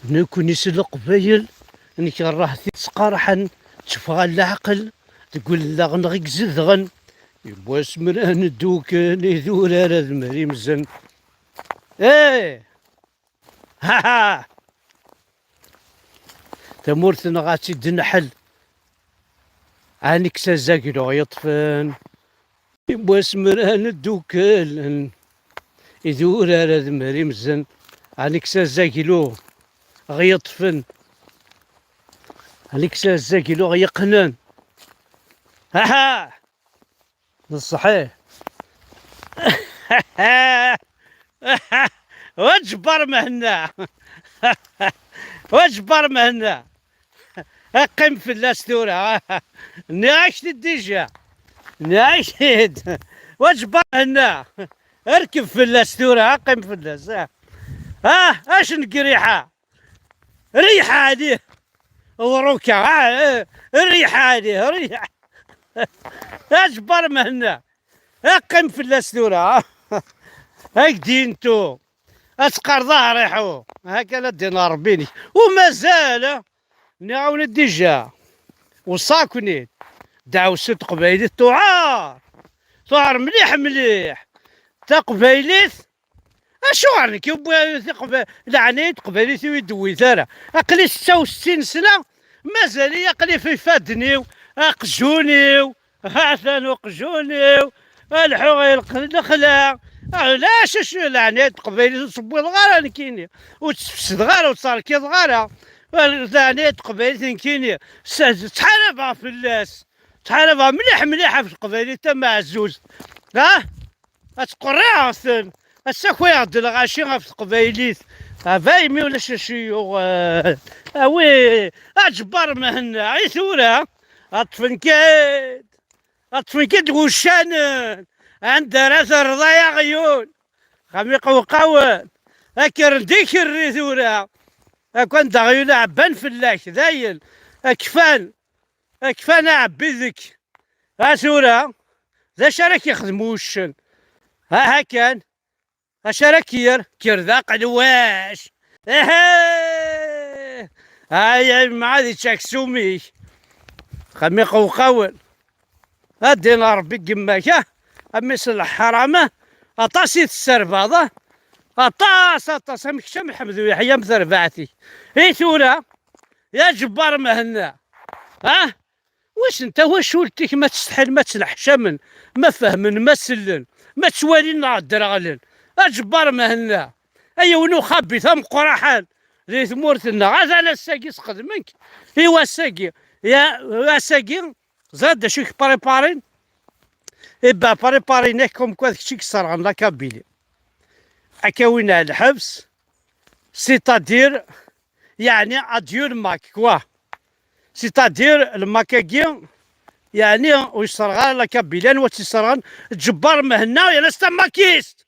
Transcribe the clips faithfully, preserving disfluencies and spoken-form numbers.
Nekkni s Leqbayel nkerreh tid yettqerḥen, tteffeɣ leɛqel deg ullaɣ-nneɣ i izedɣen. Yiwwas mra neddukel, idurar ad mrimzen. Eh! Ha, ha! Tamurt-nneɣ ad tt-id-nḥel. Ad nekkes azaglu ɣ-yeṭṭfen. Yiwwas mra neddukel, idurar ad mrimzen. Ad nekkes azaglu ɣ-yeṭṭfen. Ad nekkes azaglu ɣ-yeqqnen. Ha, ha! D ṣṣeḥ, ih. Wa Ǧebbar Mhenna! Wa Ǧebbar Mhenna! Qqim fell-as tura! Nniɣ-ak-t-id dija! Nniɣ-ak-t-id! Wa Ǧebbar Mhenna! Rkeb fell-as tura, qqim fell-as! Ah, acu n griḥa! Riḥ ɛli! Ḍruka, ah, eh, riḥ ɛli, riḥ! Aǧebbar Mhenna! Qqim fell-as tura! Ak-d-intu! Ad teqqareḍ ah riḥu! Hakana ddin Ṛebbi-nek! U mazal! Nniɣ-awen-d dija! Weṣṣaken-id! Ddeɛwessu n teqbaylit tuɛer! Tuɛer mliḥ mliḥ! Taqbaylit Acuɣer nekk i wwi tiqba-, leɛnaya n teqbaylit i d-tewwit ara? Aql-i setta u settin sna, mazal-iyi aql-i f ifadden-iw, aqjun-iw, ha-t-an uqjun-iw, a lḥuɣ i lq-, lexla, ah, ulac acu leɛnaya n teqbaylit ur ttewwiḍeɣ ara nekkini, ur tt-sfesdeɣ ara, ur tt-rkiḍeɣ ara, leɛnaya n teqbaylit nekkini, s-, ttḥarabeɣ fell-as, ttḥarabeɣ mliḥ mliḥ ɣef teqbaylit tamaɛzuzt, ha? Ad ttqerriɛeɣ-ten, ad ssakayeɣ-d lɣaci ɣef teqbaylit. Aba imi ulac acu yuɣ, eh, awi, aǧebbar Mhenna, i tura, ad ṭṭfen-k-id, ad ṭṭfen-k-id wuccanen, anda ara terreḍ ay aɣyul, xam iqewqawen, ad k-rren d ikerri tura, akk anda aɣyul ɛebban fell-ak, dayen, akfan, akfan aɛebbi deg-k. A tura, d acu ara k-yexdem wuccen? Aha kan, acu ara k-yerr? Kker d aqelwac! Ehe! Ay, ay, mɛad yečč aksum-ik! Xam iqewqawen! A ddin Ṛebbi deg yemma-k, ah! A mmi-s n leḥram, ah! Aṭas i tesserbaḍ, ah! Aṭas, aṭas, am kečč, am Ḥmed u Yeḥya, am terbaɛt-ik. I tura, ya Ǧebbar Mhenna, ah! Wissen tawacult-ik ma ttsetḥin, ma ttneḥcamen, ma fehmen, ma sellen, ma ttwalin neɣ ddreɣlen. Aǧebbar Mhenna, ay yiwen uxabit ameqqraḥan di tmurt-nneɣ. Atan ass-agi sxedmen-k i wass-agi. Ya, ass-agi, ẓriɣ d acu i k-préparin? Iba préparin-ak comme quoi d kečč i yesserɣen la Kabylie. Ad k-awin ar lḥebs, c'est-à-dire, yeɛni adieu le Mac, quoi. C'est-à-dire, le Mac-agi, yeɛni, ur yesserɣ ara la Kabylie, anwa tt-yesserɣen? Ǧebbar Mhenna, yerna c'est un maquiste.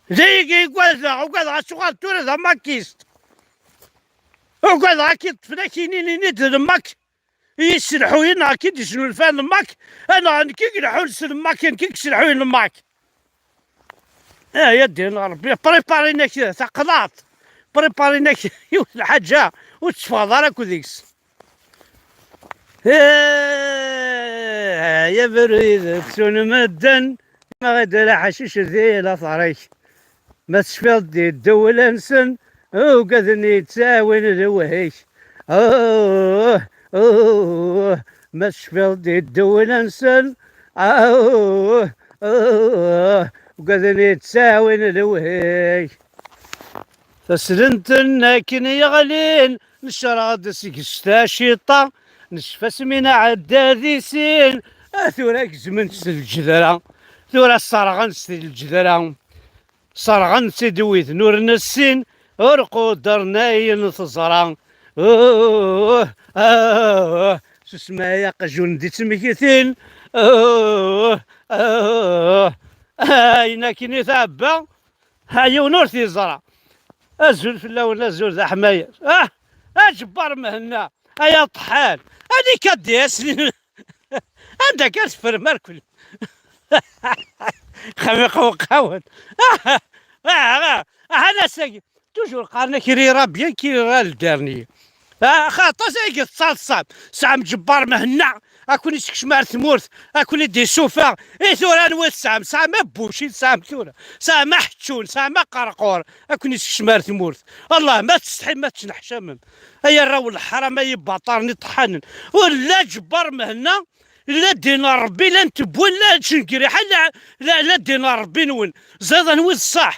D ayagi i ugadeɣ, ugadeɣ ad tuɣal tura d amakist. Ugadeɣ ad k-iṭṭfen, ad k-inin ini-d d lmak i yesselḥuyen, neɣ ad k-id-isnulfan lmak, neɣ nekk i ileḥḥun s lmak, nekk i yesselḥuyen lmak. Ah, ya ddin Ṛebbi, préparin-ak taqlaḍt, préparin-ak yiwet lḥaǧa ur teffɣeḍ ara akk deg-s. Eh, ay abrid ttun medden, ma ɣid ala ḥacic di later-ik. Ma tecfiḍ di ddewla-nsen, ugaden yettawin lewhi-k. Uh, uh, ma tecfiḍ di ddewla-nsen, uh, uh, ugaden yettawin lewhi-k. Taslent-nni akken yeɣlin, necreɣ-d seg-s taciṭa, necfa asmi nɛedda di sin, a tura gezmen-tt s lǧedra, tura sserɣen-tt s lǧedra, sserɣen-tt-id widen ur nessin, ur quddren ayen teẓra. Uh, uh, susem ay aqjun di tmegtin. Uh, uh, ayen akken i tɛebba, ha, yiwen ur t-yeẓra. Azul fell-awen, azul d aḥmayer. Ah, aǧebbar Mhenna, ay aṭeḥḥan, anik ad d-yasen. Anda akka teffrem arkul? Xamiq uqawen. Ah, ah, ah, ah, ass-agi. Toujours qqaren-ak rira bien qui rira le dernier. Ah, xaṭas ay yettaḍsam. Tesɛam Ǧebbar Mhenna, ad ken-isekcem ar tmurt, ad ken-id-issufeɣ. I tura anwa i tesɛam? Tesɛam Abbuc i tesɛam tura. Tesɛam Aḥeččun, tesɛam Aqerqur, ad ken-isekcem ar tmurt. Allah, ma tsetḥim, ma tettneḥcamem. Ay arraw n leḥram, ay ibaṭaren iṭeḥḥanen. Ur la Ǧebbar Mhenna, la ddin n Ṛebbi, la n tewwin, la n tcengriḥa, la, la, la ddin n Ṛebbi-nwen. Ẓriḍ anwa i d ṣṣeḥ?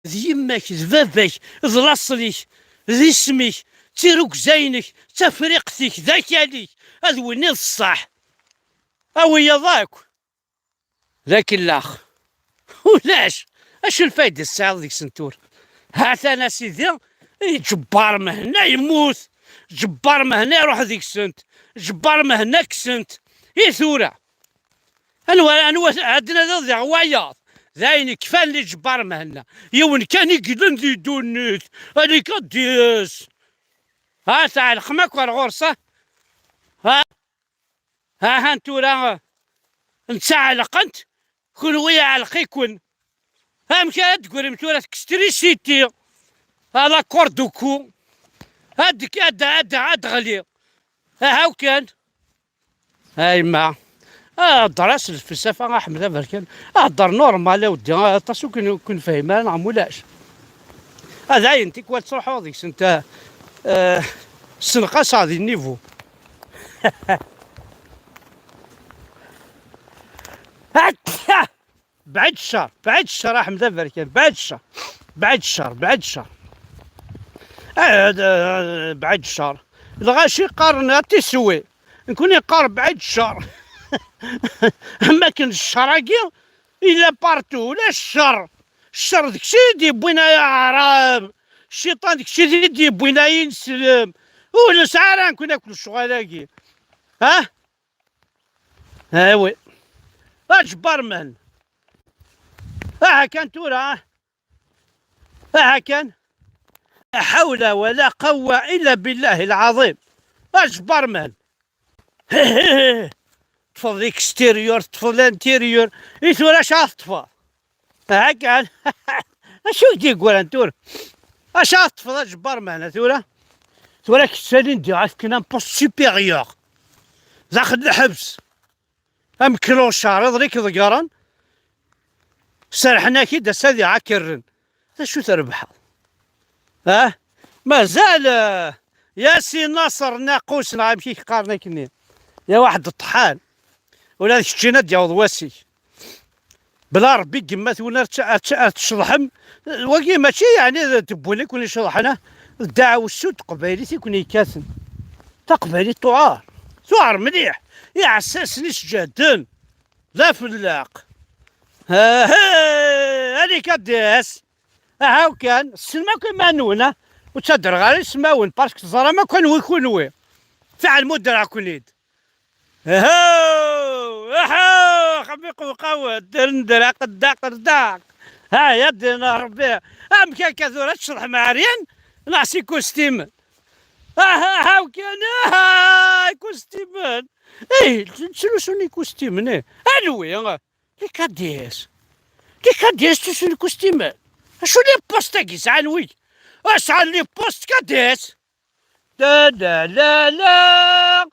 D yemma-k, d baba-k, d laṣel-ik, d isem-ik, d tirugza-inek, d tafriqt-ik, d akal-ik. Ad win i d ṣṣeḥ. A wiyaḍ akk. D akellax. Ulac. Acu lfayda tesɛiḍ deg-sent tura? Ha-t-an a sidi, Ǧebbar Mhenna yemmut. Ǧebbar Mhenna iruḥ deg-sent. Ǧebbar Mhenna kksen-t. I tura? Anwa, anwa ad nadiḍ diɣ wayeḍ? D ayen kfan li Ǧebbar Mhenna. Yiwen kan i yellan di ddunit. Anik ad d-yes. Ha, tɛelqem akk ar ɣur-s, ha? Ha? Ha, han tura, netta ɛelqent, kunwi ɛelq-iken. Amek ara d-tegrim tura tekstrisiti? Ala korduku. Ad, ad, ad, ad ɣli. Aha kan. A yemma. Hḍer-as lfelsafa, a Ḥmed Aberkan. Hḍer normal, a weddi. Aṭas ur ken-, ur ken-fehim ara, neɣ mulac? A dayen, tikwal ttruḥuɣ deg-sent, eh, ssenqaseɣ di nnivu. Akka! Bɛid ccer, bɛid ccer, a Ḥmed Aberkan, bɛid ccer, bɛid ccer, bɛid ccer. Ah, ah, bɛid ccer. Lɣaci qqaren a tiswi. Nekni qqar bɛid ccer. Am akken ccer-agi, yella partout, ulac ccer. Ccer d kečč i d-yewwin ay aɛrab. Cciṭan d kečč i d-yewwin ay ineslem. Ur nesɛi ara nekni akk lecɣal-agi. Ha? Awi. Aǧebbar man. Aha kan tura. Aha kan. La ḥawla wa la qawwa illa billahi lɛaḍim. Aǧebbar man. Teṭṭfeḍ l'extérieur, teṭṭfeḍ l'intérieur. I tura acu ara teṭṭfeḍ? Aha kan. Acu i k-d-yeggran tura? Acu ara teṭṭfeḍ a Ǧebbar Mhenna tura? Tura k-ttalin diɣ ad k-fken un poste supérieur. Daxel n lḥebs. Am clochard, iḍelli k-ḍeggren. Serḥen-ak-id ass-a ad iɛakren. D acu trebḥeḍ? Ah? Mazal, eh, ya si Naṣer Naqus neɣ amek i k-qqaren akkenni. Ya waḥed ṭṭḥan. Ula d keččini ad d-yaweḍ wass-ik. Bla Ṛebbi, yemma-twen ar tc-, ar tc-, ar tceḍḥem. Wagi mačči yeɛni d tewwin i ken-iceḍḥen, ah? D ddeɛwessu n teqbaylit i ken-yekkaten. Taqbaylit tuɛer. Tuɛer mliḥ. Iɛessasen isǧehden. D afelleq. Aha, anik ad d-yas. Aha kan, ssnem akk iman-nwen, ah? Ur ttadreɣ ara ismawen, parce que teẓram akk anwi kunwi. Fiɛel ma ur ddreɣ-ken-id. Ahaw, ahaw, xemmi qewqaw, dernder, aqeddaq, rdaq. Ha, ya ddin a Rebbi. Amek akka tura tceḍḥem ɛeryan? Neɣ s ikustimen? Aha, ahaw kan, aha, ikustimen. Ih, ttlusun ikustimen, ih. Anwi? Les K D S. Les K D S ttlusun ikustimen. Acu les postes-agi sɛan wigi? Ah, sɛan les postes K D S. La, la, la, la.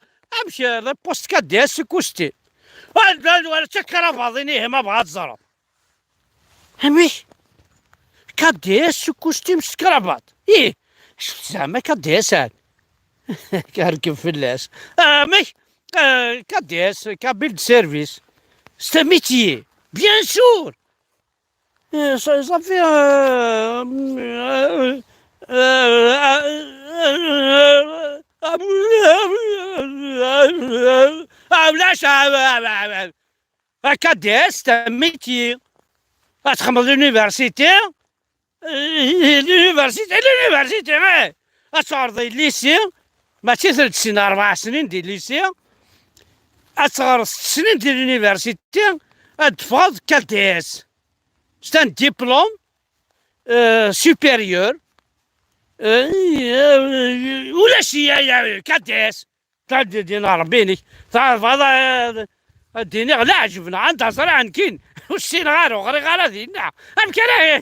Amek, les postes K D S s ikusti? Ah, la, la, la, d takrabaḍin ihi ma bɣa ad teẓreḍ. Amek? K D S s ikusti s tkrabaḍ. Ih, acu zeɛma K D S ɛni? Kerkeb fell-as. Amek? Euh, K D S, Kabyle de service. C'est un métier, bien sûr. Euh, ça, ça fait, euh, euh, euh, euh, ah, ulac, ah, ah, ah, ah, K D S, c'est un métier. Ad txedmeḍ l'université, euh, l'université, l'université, eh. Ad teɣreḍ di lycée, mačči tred snin, rebɛa snin di lycée. Ad teɣreḍ sett snin di l'université, ad teffɣeḍ K D S. C'est un diplôme, euh, supérieur. Euh, euh, ulac ya, ya, K D S. Ad d-inin Ṛebbi-inek. Tɛerfeḍ, eh, ad d-iniɣ leɛǧeb neɣ anda ẓriɣ nekkin. Ur ssineɣ ara, ur ɣriɣ ara dinna. Amek ara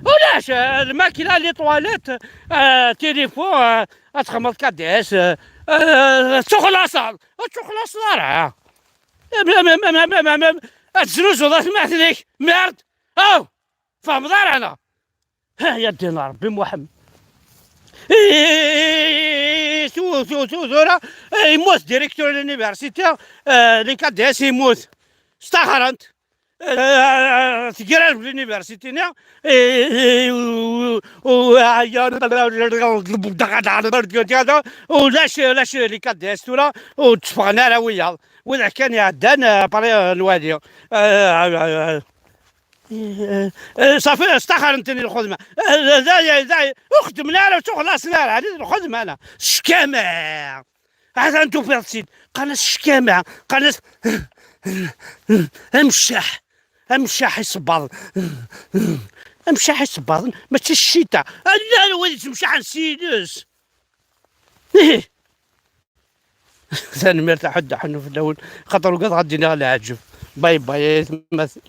ulac, eh, lmakila, les toilettes, eh, téléphone, eh, ad txedmeḍ K D S, eh, eh, ad tuxlaṣeḍ, ad tuxlaṣeḍ ara. Em, em, em, em, em, em, em, ad teznuzuḍ atmaten-ik, merde. Aw, tfehmeḍ ara neɣ? Ha, ya ddin Rebbi Muḥemmed. Eh, tu, tu, tu, tura, eh, yemmut directeur n l'université, eh, les K D S yemmut. Staxren-t. Eh, tegrareb l'université-nni. Eh, eh, u-, u-, ulac, ulac les K D S tura, ur tteffɣen ara wiyaḍ. Widak kan iɛeddan, eh, après, eh, lwali. Eh, eh, eh, eh, eh, صافي, staxren-ten i lxedma. Eh, da, da, da, ur xeddmen ara, ur ttxelaṣen ara, ɛni d lxedma, ana. Ccama! Atan tufiḍ-tt-id. Qqaren-as ccama, qqaren-as ameccaḥ. Ameccaḥ isebbaḍen. Ameccaḥ isebbaḍen, mačči ccita. Ala, wid yettemcaḥen s yiles. Ih. Tanemmirt a Ḥedd, ḥennu fell-awen, xaṭer ugadeɣ ad d-iniɣ leɛǧeb. Bye bye, ay atmaten.